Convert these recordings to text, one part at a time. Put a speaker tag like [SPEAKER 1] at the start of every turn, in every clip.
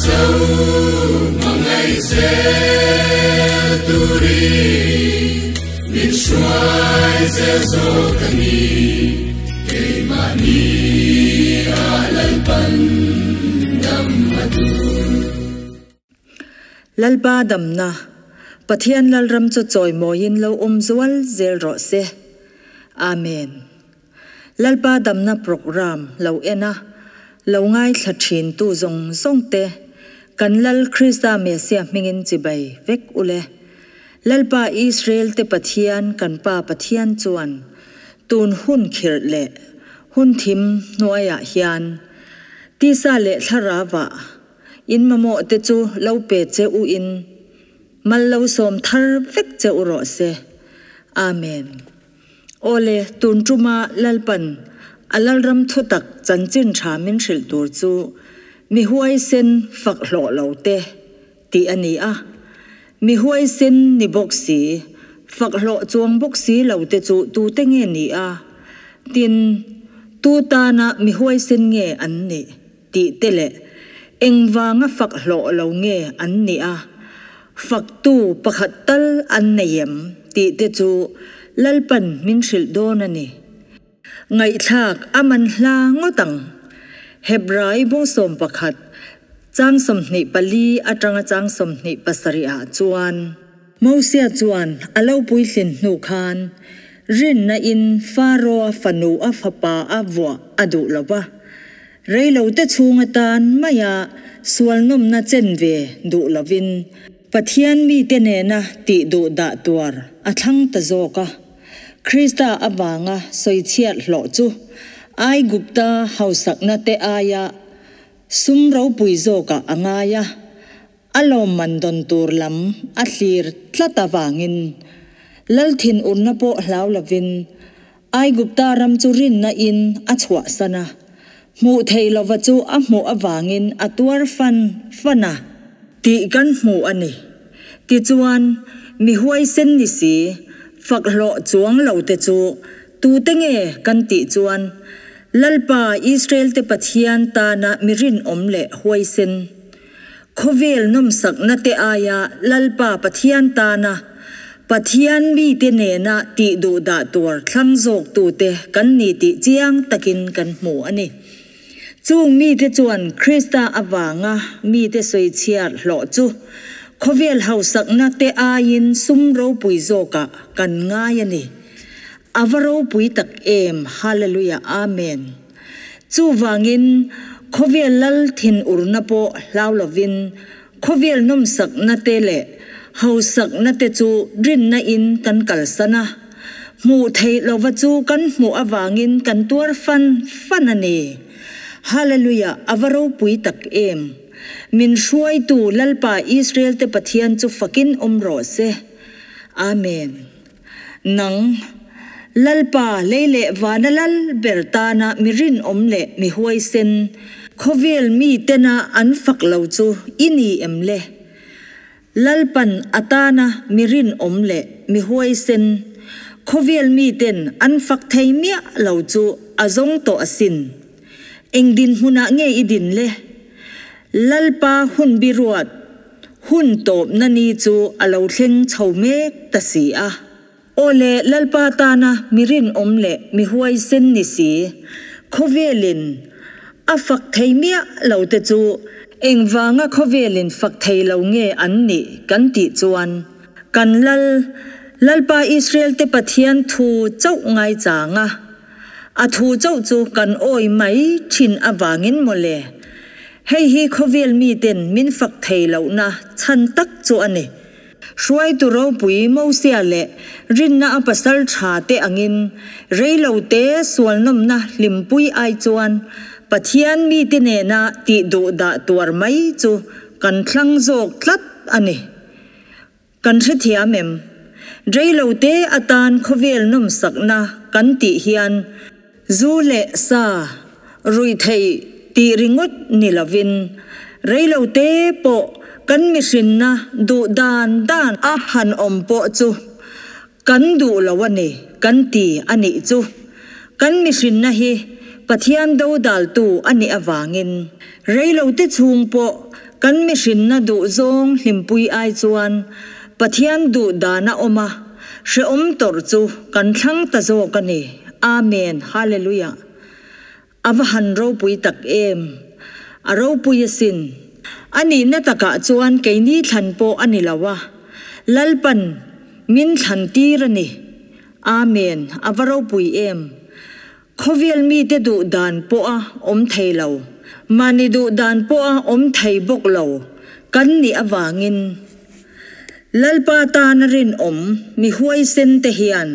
[SPEAKER 1] cho hmangaih zel turin min hruai zel zawk a ni. Keimahni ah Lalpan dam a duh.
[SPEAKER 2] Lalpa damna, Pathian Lalram chu chawimawiin lo awm zual zel rawh se. Amen. Lalpa damna programme lo en a, lo ngaithla thin tu zawng zawng te kan Lal Krista Messiah hmingin chibai vek ule. Lalpa Israel te Pathian kan Pa Pathian chuan tun hun khirh leh hun thim hnuaiah hian tisa leh thlarauah in mamawh te chu lo pe che u in mal lo sawm thar vek che u rawh se. Amen. Awle, tun tuma Lalpan a Lalram thutak chanchin tha min hrilh tur chu mi huaisen fak hlawh lo te tih a ni a. Mi huaisen ni bawk si, fak hlawh chuang bawk si lo te chu tute nge ni a? Tin, tu tana mi huaisen nge an nih tih te leh engvanga fak hlawh lo nge an nih a? Faktu pakhat tal an nei em tih te chu Lalpan min hrilh dawn a ni. Ngaihthlak a man hla ngawt ang. Hebrai bawngsawm pakhat chang 24 atanga chang 27 ah chuan. Mosia chuan a lo puitlin hnu khan rinna in Faro-a fanu a fapa a vuah a duh lo va. Reilote chhung atan maia sual nawmna chen ve duh lovin Pathian mite nena tih duh dah tuar a thlang ta zawk a. Krista avanga sawichhiat hlawh chu Aigupta hausakna te aia sum ropui zawkah a ngai a, a lawmman dawn tur lam a thlir tlat avangin Lal thinurna pawh hlau lovin Aigupta ram chu rinna in a chhuahsan a, hmuh theih lova chu a hmuh avangin a tuar fan fan a tih kan hmu a ni. Tichuan, mi huaisen ni si, fak hlawh chuang lo te chu tute nge kan tih chuan, Lalpa Israel-te Pathian tana mi rinawm leh huaisen, Khawvel nawmsakna te aia Lalpa Pathian tana Pathian mite nena tih duh dah tur thlang zawktute kan ni tih chiang takin kan hmu a ni. Chung mite chuan Krista avanga mite sawichhiar hlawh chu khawvel hausakna te aiin sum ropui zawkah kan ngai a ni. A va ropui tak em! Hallelujah Amen! Chuvangin, khawvel lal thinurna pawh hlau lovin, khawvel nawmsakna te leh hausakna te chu rinna in kan kalsan a. Hmuh theih lova chu kan hmuh avangin kan tuar fan fan a ni. Hallelujah, a va ropui tak em! Min hruaitu Lalpa Israel te Pathian chu fakin awm rawh se. Amen. Nang, Lalpa, lei leh vana lal ber tana mi rinawm leh mi huaisen, khawvel mi tena an fak lo chu i ni em le? Lalpan a tana mi rinawm leh mi huaisen, khawvel mi ten an fak thei miah lo chu a zawng tawh asin. Eng dinhmunah nge i din le? Lalpa hun biruat Hun tawpna ni chu a lo thleng chho mek ta si a. Aw le, Lalpa tana mi rinawm leh mi huaisen ni si, khawvelin a fak thei miah lo te chu engvanga khawvelin fak thei lo nge an nih kan tih chuan kan Lal, Lalpa Israel te Pathian thu chauh ngaichang a, a thu chauh chu kan awi mai thin avangin mawle. Hei hi khawvel miten min fak thei lohna chhan tak chu a ni. Hruaitu ropui Mosia leh rinna a pasal tha te angin reilote sualnawmna hlimpui ai chuan Pathian mite nena tih duh dah tuar mai chu kan thlang zawk tlat a ni. Kan hrethiam em? Reilote atan khawvel nawmsakna kan tih hian zu leh sa ruihtheih tih ringawt ni lovin reilote pawh kan mihrinna duh dan dan a han awm pawh chu kan duh lo a ni kan ti a nih chu. Kan mihrinna hi Pathian dodaltu a nih avangin reilote chhung pawh Kan mihrinna duhzawng hlimpui ai chuan Pathian duh dana awm a, hrehawm tawrh chu kan thlang ta zawk a ni. Amen. Hallelujah. A va han ropui tak em! A ropui asin. A nihna takah chuan keini thlan pawh a ni lo a, Lalpan min thlan tir a ni. Amen. A va ropui em! Khawvel mite duh dan pawha awm thei lo, mahni duh dan pawha awm thei bawk lo kan nih avangin Lalpa tana rinawm mi huaisen te hian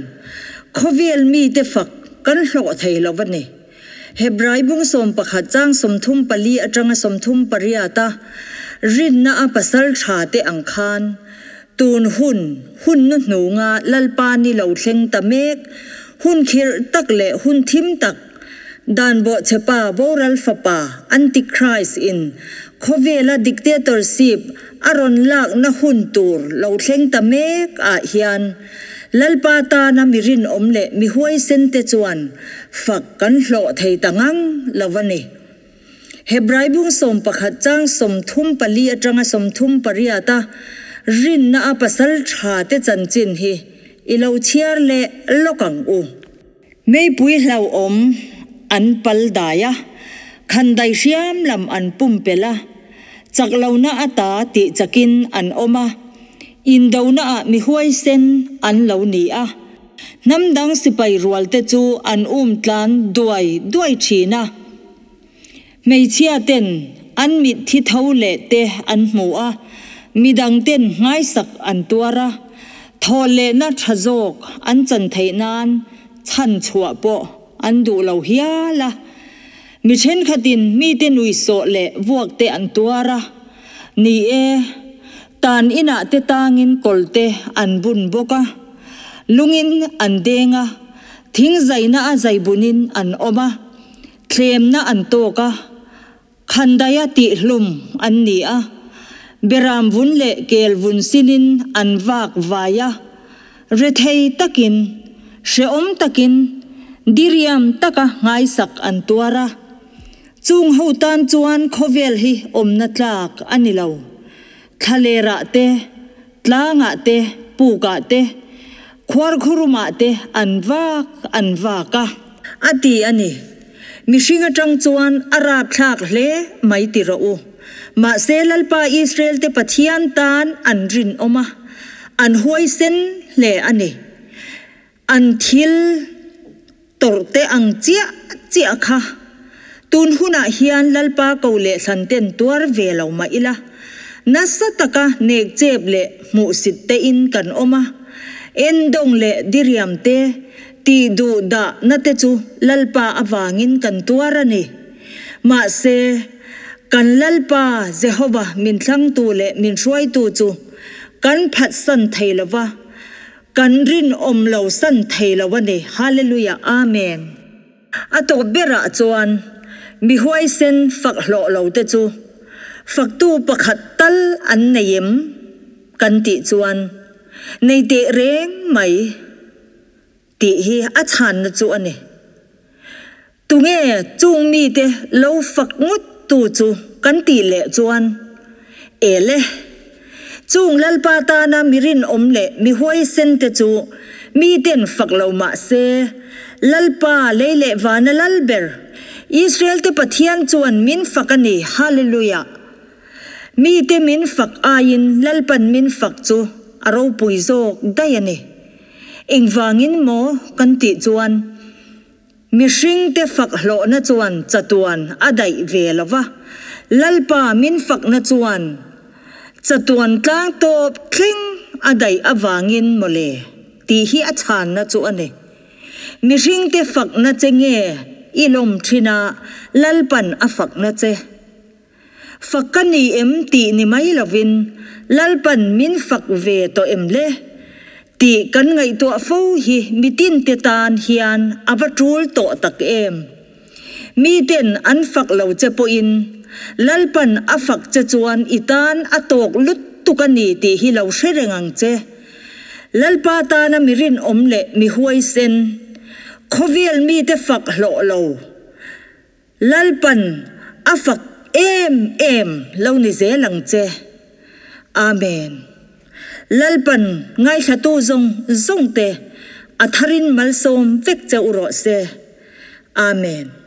[SPEAKER 2] khawvel mite fak kan hlawh thei lo a ni. Hebrai bung 11 chang 34 atanga 38 a rinna a pasal tha te ang khan Tun hun, hun nu hnunga Lalpa ni lo thleng ta mek, hun khirh tak leh hun thim tak, dan bawhchhepa boral fapa Antichrist in khawvela dictatorship a rawn lakna hun tur lo thleng ta mek ah hian Lalpa tana mi rinawm leh mi huaisen te chuan fak kan hlawh thei ta ngang lo a ni. Hebrai bung 11 chang 34 atanga 38 a rinna a pasal tha te chanchin hi i lo chhiar leh lawk ang u. Meipui hlauhawm an pal dai a, khandai hriam lam an pumpelh a, chak lohna ata tih chakin an awm a, indona ah mi huaisen an lo ni a, hnam dang sipai rual te chu an um tlan duai duai thin a. Hmeichhia ten an mit thi tho leh te an hmu a, midang ten nghaisak an tuar a, thaw lehna tha zawk an chan theih nan chhan chhuah pawh an duh lo hial a. Mi thenkhatin mite nuihsawh leh vuak te an tuar a, ni e, tan inah te tangin kawl te an bun bawk a, lungin an deng a, thing zaina a zaibunin an awm a. Tlemna an tawk a, khandaia tihhlum an ni a, beram vun leh kel vun sinin an vak vai a, rethei takin, hrehawm takin, diriam taka nghaisak an tuar a. Chung ho tan chuan khawvel hi awmna tlak a ni lo. Thlalerah te, tlangah te, pukah te, khuarkhurumah te an vak an vak a. A ti a ni. Mihring atang chuan a rapthlak hle mai ti rawh u. Mahse Lalpa Israel te Pathian tan an rinawm a, an huaisen hle a ni. An thil tawrh te ang chiah chiah kha tun hunah hian Lalpa ko leh thlan ten tuar ve lo mah ila, nasa taka nek chep leh hmuhsit te in kan awm a, endawng leh diriam te tih duh dah na te chu Lalpa avangin kan tuar a ni. Mahse, kan Lalpa Jehova min thlangtu leh min hruaitu chu kan phatsan thei lo va, Kan rinawm lo san thei lo a ni. Hallelujah Amen. A tawp berah chuan mi huaisen fak hlawh lo te chu faktu pakhat tal an nei em kan tih chuan nei teh reng mai tih hi a chhanna chu a ni. Tunge chung mite lo fak ngawt tu chu kan tih leh chuan, Ele, chung Lalpa tana mi rinawm leh mi huaisen te chu miten fak lo mah se, Lalpa lei leh vana lal ber, Israel te Pathian chuan min fak a ni, Hallelujah! Mite min fak aiin Lalpan min fak chu a ropui zawk daih a ni. Engvangin maw kan tih chuan, Mihringte fak hlawhna chuan chatuan a daih ve lo va, Lalpa min fakna chuan chatuan tlang tawp thleng a daih avangin mawle tih hi a chhanna chu a ni. Mihringte fakna che nge i lawm thin a, Lalpan a fakna che. Fak ka ni em tih ni mai lovin Lalpan min fak ve tawh em le? Tih kan ngaihtuah fo hi mitinte tan hian a va tul tawh tak em? Miten an fak lo che pawhin Lalpan a fak che chuan i tan a tawk lutuk a ni tih hi lo hre reng ang che. Lalpa tana mi rinawm leh mi huaisen, khawvel mite fak hlawh lo. Lalpan a fak em em lo ni zel ang che. Amen. Lalpan ngaithlatu zawng zawng te a tharin malsawm vek che u rawh se. Amen.